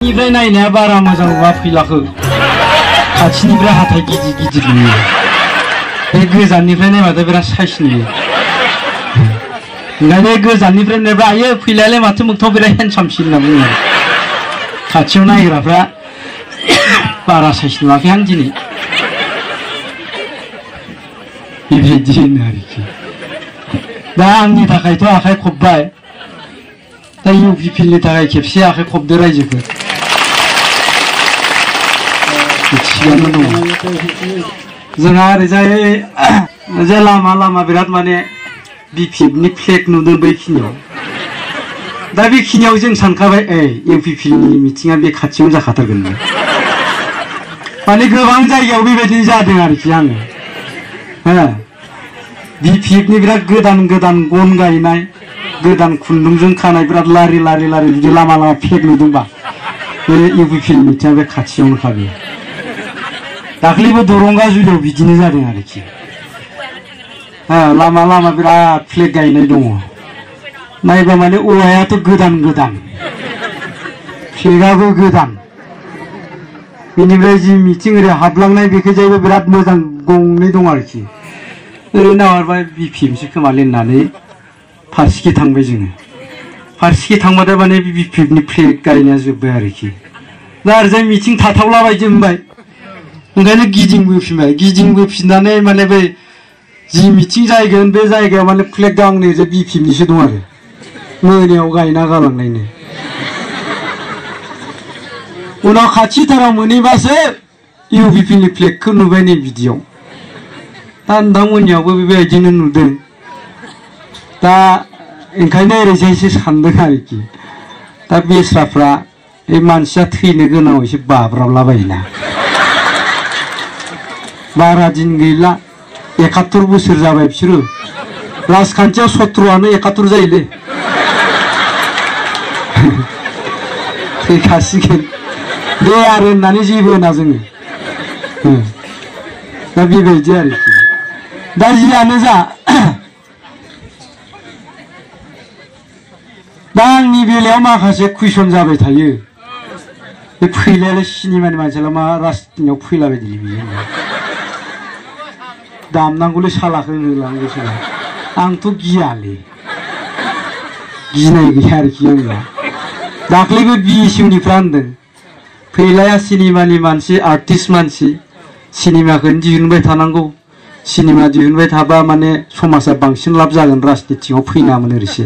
निफ्राय नायनाया बारा मोजां नुवा फैलाखौ खाथिनिफ्राय हाथाय गिदिर गिदिर नुयो बे गोजाननिफ्राय नायबाथाय बिराद साइज नुयो ओंखायनो गोजाननिफ्राय नायबा आयो फैलायालाय माथो मोगथाङाव बिराद हेन्डसामसिन होनना बुङो खाथियाव नायग्राफ्रा बारा साइज नुवाखै आं दिनै बेबायदि होनो आरोखि दा आंनि थाखायथ' आखाइ खब्बाय दा इउपिपिएलनि थाखाय खेबसे आखाइ खबदो रायजोखौ थिगानो दङ जोंहा ओरैजाय लामा लामा बिराद माने बिपिएफनि फ्लेग नुदों बैखिनियाव दा बेखिनियाव जों सानखाबाय इउपिपिएलनि मिटिङा बे खाथियावनो जाखाथारगोन माने गोबां जायगायाव बेबायदिनो जादों आरोखि आङो बिपिएफनि बिराद गोदान गोदान गन गायनाय गोदान खुन्दुंजों खानाय बिराद लारि लारि लारि जुदि लामा लामा फ्लेग नुदोंबा बे इउपिपिएल मिटिङा बे खाथियावनो खाबे दाख्लैबो दरंगा जुलियाव बिदिनो जादों आरोखि लामा लामा बिराद फ्लेग गायनाय दङ नायबा माने औवायाथ' गोदान गोदान फ्लेगाबो गोदान बेनिफ्राय जि मिटिं ओरै हाबलांनाय बेखैजायबो बिराद मोजां गंनै दं आरोखि ओरै नाहरबाय बिपिएमसो खोमालै होननानै फारसेखै थांबाय जोङो फारसेखै थांबाथाय माने बिपिएफनि फ्लेग गायनाया जोब्बाय आरोखि दा ओरैजाय मिटिं थाथावला बायदि मोनबाय ओंखायनो गिदिंबोफिननानै माने बै जि मिटिं जाहैगोन बे जायगायाव माने फ्लेग गांनै जे बिपिएफनिसो दं आरो मोनायाव गायना गालांनायनो उनाव खाथिथाराव मोनहैबासो इउपिपिएलनि फ्लेगखौ नुबाय नै बिदियाव दा नोंथांमोननियावबो बेबायदिनो नुदों दा ओंखायनो ओरैजायसो सानदों आरोखि दा बेस्राफ्रा बे मानसिया थैनो गोनाङाव एसे बाब्राबलाबायोना बारा दिन गैला 71 बोसोर जाबाय बिसोरो राजखान्थियाव 17आनो 71 जायोलै थैखासिगोन दे आरो होननानै जेबो होना जोङो दा बेबायदि आरोखि दा जियानो जा दा आंनि बेलायाव माखासे कुइसन जाबाय थायो बे फैलायालाय सिनेमानि मानसियालाय मा राजनियाव फैलाबायदोंलै बियो दामनांगौलै सालाखौ होलांगौसो आंथ' गियालै गिनाय गैया आरोखि आंना दाख्लैबो बिएसइउनिफ्राय होनदों फैलाया सिनेमानि मानसि आर्टिस्ट मानसि सिनेमाखौनो दिहुनबाय थानांगौ सिनेमा दिहुनबाय थाबा माने समाजा बांसिन लाब जागोन राजनितियाव फैनामोन ओरैसे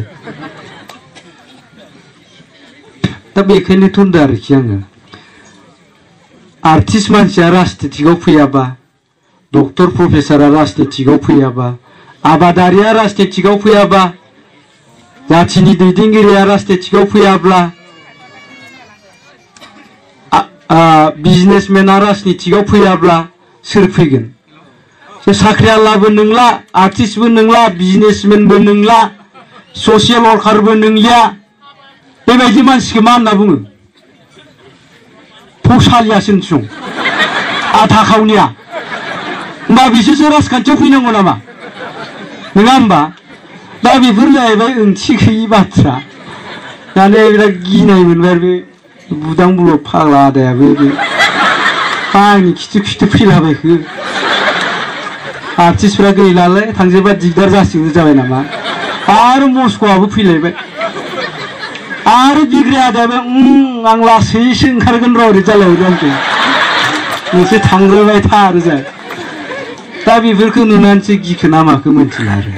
दा बेखायनोथ' होनदों आरोखि आङो आर्टिस्ट मानसिया राजनितियाव फैयाबा डक्टर प्रफेसरा राजनितियाव फैयाबा आबादारिया राजनितियाव फैयाबा जाथिनि दैदेनगिरिया राजनितियाव फैयाब्ला बिजनेसमेना राजनितियाव फैयाब्ला सोर फैगोन साख्रियालाबो नंला आर्टिस्टबो नंला बिजनेसमेनबो नंला ससियेल वर्कारबो नंलिया बेबायदि मानसिखौ मा होनना बुङो फौसालियासो आधा खावनिया होमबा बिसोरसो राजखान्थियाव फैनांगौ नामा नङा होमबा दा बेफोर जाहैबाय ओंथि गैयि बाथ्रा दाने बिराद गिनाय मोनबाय बे बुदां बुलक फाग्ला आदायाबो बे आंनि खिथु खिथु फैलाबायखो आर्टिस्टफ्रा गैलालाय थांजोबा दिगदार जासिगोन जाबाय नामा आरो मस्क'आबो फैलायबाय आरो बिग्राय आदायाबो आं लासैसो ओंखारगोन र' ओरै जालायबाय आंखौ नोंसोर थांग्रोबाय था आरो जाय दा बेफोरखौ नुनानैसो गिखो ना माखो मोनथिला आरो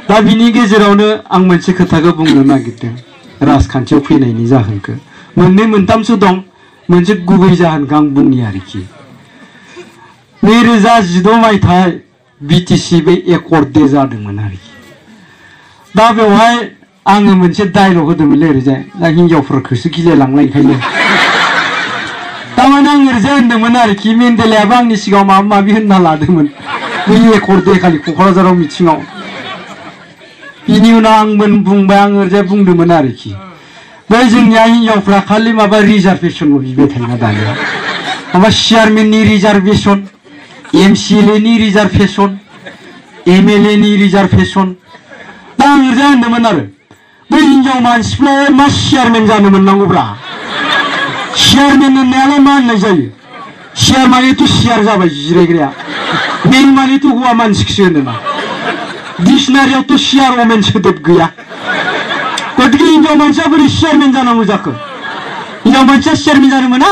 दा बिनि गेजेरावनो आं मोनसे खोथाखौ बुंनो नागिरदों राजखान्थियाव फैनायनि जाहोनखौ मोननै मोनथामसो दं मोनसे गुबै जाहोनखौ आं बुंनि आरोखि 2016 मायथाइ बिटिसि बे एकर्ड दे जादोंमोन आरोखि दा बेवहाय आङो मोनसे डायलग होदोंमोनलै ओरैजाय दा हिनजावफोरखौसो गिलायलांनाय ओंखायनो तारमाने आं ओरैजाय होनदोंमोन आरोखि मेन्डेलायाबो आंनि सिगाङाव माबा माबि होनना लादोंमोन बै एकर्ड दे खालि क'क्राझाराव मिथिङाव बिनि उनाव आंबो बुंबाय आं ओरैजाय बुंदोंमोन आरोखि बै जोंनिया हिनजावफ्रा खालि माबा रिजार्भेसनल' बिबाय थायोना दानिया माबा चेयारमेननि रिजार्भेसन एमसिएलएनि रिजार्भेसन एमएलएनि रिजार्भेसन दा आं ओरैजाय होनदोंमोन आरो बै हिनजाव मानसिफ्रा मा चेयारमेन जानो मोननांगौब्रा चेयारमेन होननायालाय मा होननाय जायो चेयार मानेथ' चेयार जाबाय जिरायग्राया मेन मानेथ' हौवा मानसिखौसो होनो ना डिक्सनारियावथ' चेयार वमेन सोदोब गैया गतिके हिनजाव मानसिया बोरै चेयारमेन जानांगौ जाखो हिनजाव मानसिया चेयारमेन जानो मोना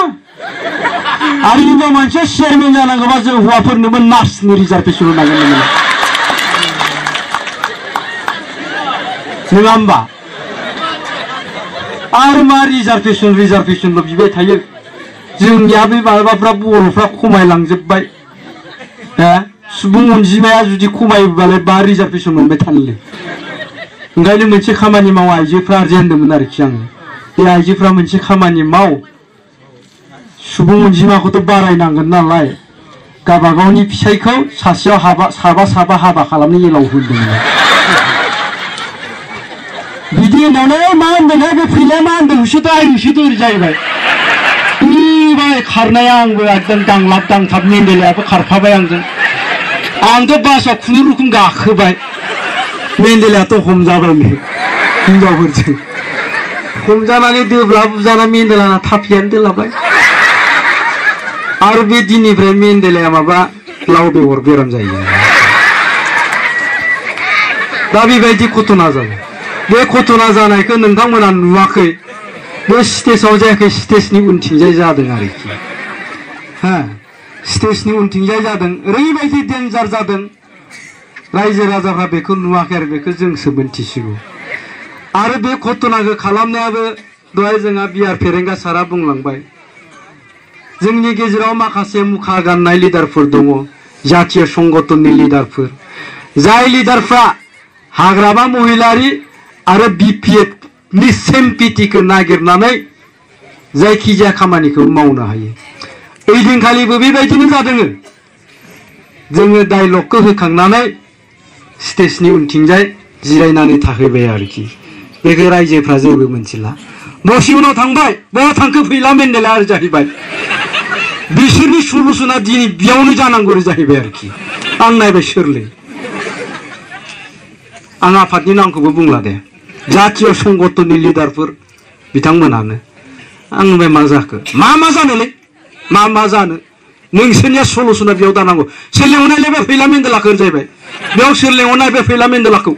आरो हिनजाव मानसिया चेयारमेन जानांगौबा जों हौवाफोरनोबो नार्सनि रिजार्भेसन होनांगोन नङा होमबा आरो मा रिजार्भेसनल' बिबाय थायो जोंनिया बे माबाफ्रा बर'फ्रा खमायलांजोब्बाय सुबुं अनजिमाया जुदि खमायोबालाय बा रिजार्भेसन मोनबाय थानोलै ओंखायनो मोनसे खामानि माव आइजोफ्रा जे होनदोंमोन आरोखि आङो बे आइजोफ्रा मोनसे खामानि माव सुबुं अनजिमाखौथ' बारायनांगोन नालाय गावबागावनि फिसायखौ सासेयाव साबा हाबा खालामनो एलाव होदोंमोन बिदि होननानै मा होनदोंहाय बे फैलाया मा होनदों होसोदो ओरै जाहैबाय बाय खारनाया आंबो एकदम दांलाब दांथाब मेन्डेलायाबो खारफाबाय आंजों आंथ' बासाव खुनुरुखुम गाखोबाय मेन्डेलायाथ' हमजाबाय हिनजावफोरजों हमजानानै दोब्ला बुजाना मेन्डेलाना थाफियानो दोलाबाय आरो बे दिननिफ्राय मेन्डेलाया माबा लाव बेगर बेराम जायो दा बेबायदि घटना जाबाय बे घटना जानायखौ नोंथांमोना नुवाखै बे स्टेजाव जायाखै स्टेजनि उनथिंजाय जादों आरोखि स्टेजनि उनथिंजाय जादों ओरैबायदि डेन्जार जादों रायजो राजाफ्रा बेखौ नुवाखै आरो बेखौ जोंसो मोनथिसिगौ आरो बे घटनाखौ खालामनायाबो दहाय जोंहा बिआर फेरेंगा सारा बुंलांबाय जोंनि गेजेराव माखासे मुखा गाननाय लिडारफोर दङ जातीय संगठननि लिडारफोर जाय लिडारफ्रा हाग्रामा महिलारि आरो बिपिएफ नि सेम्पिटिखौ नागिरनानै जायखिजाया खामानिखौ मावनो हायो ओइदिनखालिबो बेबायदिनो जादों जोङो डायलगखौ होखांनानै स्टेजनि उनथिंजाय जिरायनानै थाहैबाय आरोखि बेखौ रायजोफ्रा जेबो मोनथिला दसे उनाव थांबाय बहा थांखो फैला मेन्डेला आरो जाहैबाय बिसोरनि सलुसना दिनै बेयावनो जानांगौ जाहैबाय आरोखि आं नायबाय सोरलै आं आफादनि नामखौबो बुंला दे जातीय संगठननि लिडारफोर बिथांमोनानो आं बे मा जाखो मा जानोलै मा जानो नोंसोरनिया सलुसना बेयाव दानांगौ सोर लेंहरनायलाय बे फैला मेन्डेलाखौ जाहैबाय बेयाव सोर लेंहरनाय बे फैला मेन्डेलाखौ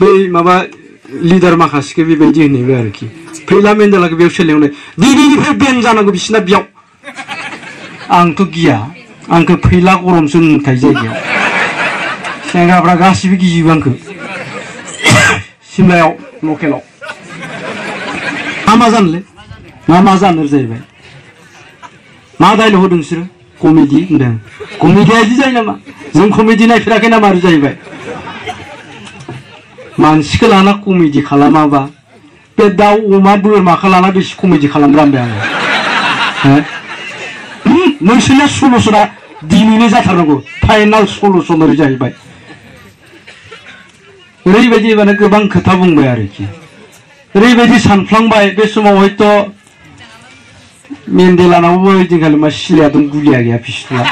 बै माबा लिडार माखासेखौ बेबायदि होनैबाय आरोखि फैला मेन्डेलाखौ बेयाव सोर लेंहरनाय दिनैनिफ्राय बेन जानांगौ बिसिना बेयाव आंथ' गिया आंखौ फैला गरमसो नुथाय जायगायाव सेंग्राफ्रा गासिबो गिजोबो आंखौ सिमलायाव लकेलाव मा जानोलै मा जानो जाहैबाय मा डायलग होदों बिसोरो कमेडि होनदों कमेडिया बिदि जायो नामा जों कमेडि नायफेराखै नामा आरो जाहैबाय मानसिखौ लाना कमेडि खालामाबा बे दाउ अमा बोरमाखौ लाना बेसे कमेडि खालामग्रा होनबाय आङो नोंसोरनिया सलुसना दिनैनो जाथारनांगौ फाइनाल सलुसन ओरै जाहैबाय ओरैबायदि माने गोबां खोथा बुंबाय आरोखि ओरैबायदि सानफ्लांबाय बे समाव हयथ' मेन्डेलानावबो ओइदिनखालि मा सिलाया दं गुलिया गैया पिस्तला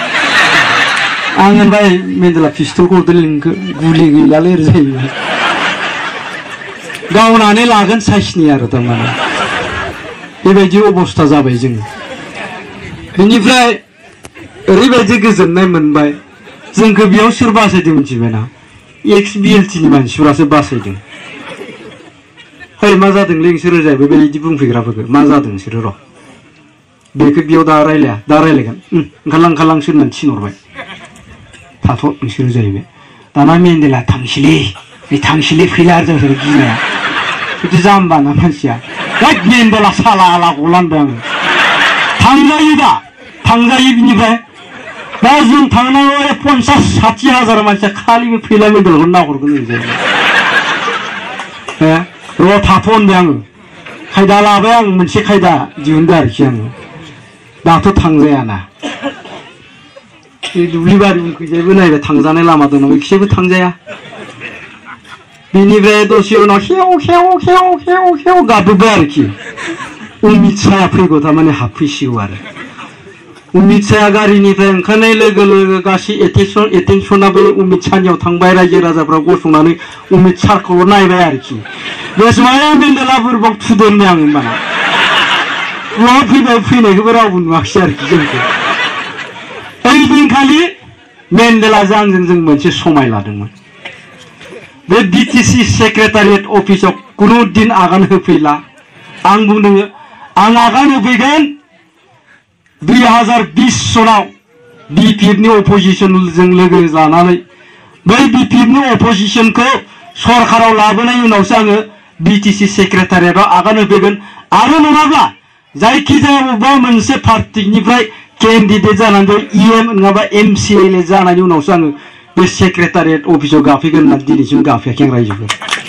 आं होनबाय मेन्डेला पिस्तलखौ हरदों नोंखौ गुलि गैलालै ओरै जाहैबाय गावनानै लागोन साइसनि आरो थारमाने बेबायदि अबस्था जाबाय जोङो बेनिफ्राय ओरैबायदि गोजोननाय मोनबाय जोंखौ बेयाव सोर बासायदों मिथिबायना एक्स बिएलटिनि मानसिफोरासो बासायदों मा जादोंलै नोंसोरो जाहैबाय बेबायदि बुंफैग्राफोरखौ मा जादों नोंसोरो र' बेखौ बेयाव दा रायलायगोन ओंखारलां होननानै थिनहरबाय थाथ' नोंसोरो जाहैबाय दाना मेन्डेला थांसिलै फैला आरो जोंसोर गिनाया बिदि जाम्बाना मानसिया मेन्डेला साला आला गलानबाय आङो थांजायो बिनिफ्राय दा जों थांनांगौ 50-60 हाजार मानसिया खालि फैला मेन्डेलखौ नाहरगोन र' थाथ' होनबाय आङो खायदा लाबाय आं मोनसे खायदा दिहुनदों आरोखि आङो दाथ' थांजायाना दुब्लिबारि उनखैजायबो नायबाय थांजानाय लामा दं नामा एसेबो थांजाया बेनिफ्राय दसे उनाव हेव गाबोबाय आरोखि अमित शाहया फैगौ थारमाने हाबफैसिगौ आरो अमित शाहया गारिनिफ्राय ओंखारनाय लोगो लोगो गासै एटेनसनाबो अमित शाहनियाव थांबाय रायजो राजाफ्रा गसंनानै अमित शाहखौल' नायबाय आरोखि बे समाव मेन्डेला बोरबाव थुदो होनबाय आं होनबाना बहा फैबाय फैनायखौबो रावबो नुवाखिसै आरोखि जोंखौ ओइदिनखालि मेन्डेलाजों आंजों जों मोनसे समाय लादोंमोन बे बिटिसि सेक्रेटारियेट अफिसाव कुनु दिन आगान होफैला आं बुंदों आं आगान होफैगोन 2020 सनाव बिपिएफनि अपोजिशनजों लोगो लानानै बै बिपिएफनि अपोजिशनखौ सरकाराव लाबोनायनि उनावसो आङो बिटिसि सेक्रेटारियेटआव आगान होफैगोन आरो नङाब्ला जायखिजाया बबेबा मोनसे पार्टिनिफ्राय केन्डिडेट जानानै इएम नङाबा एमसिएलए जानायनि उनावसो आङो बे सेक्रेटारियेट अफिसाव गाफैगोन होनना दिनैसिम गाफैयाखै आं रायजोफोर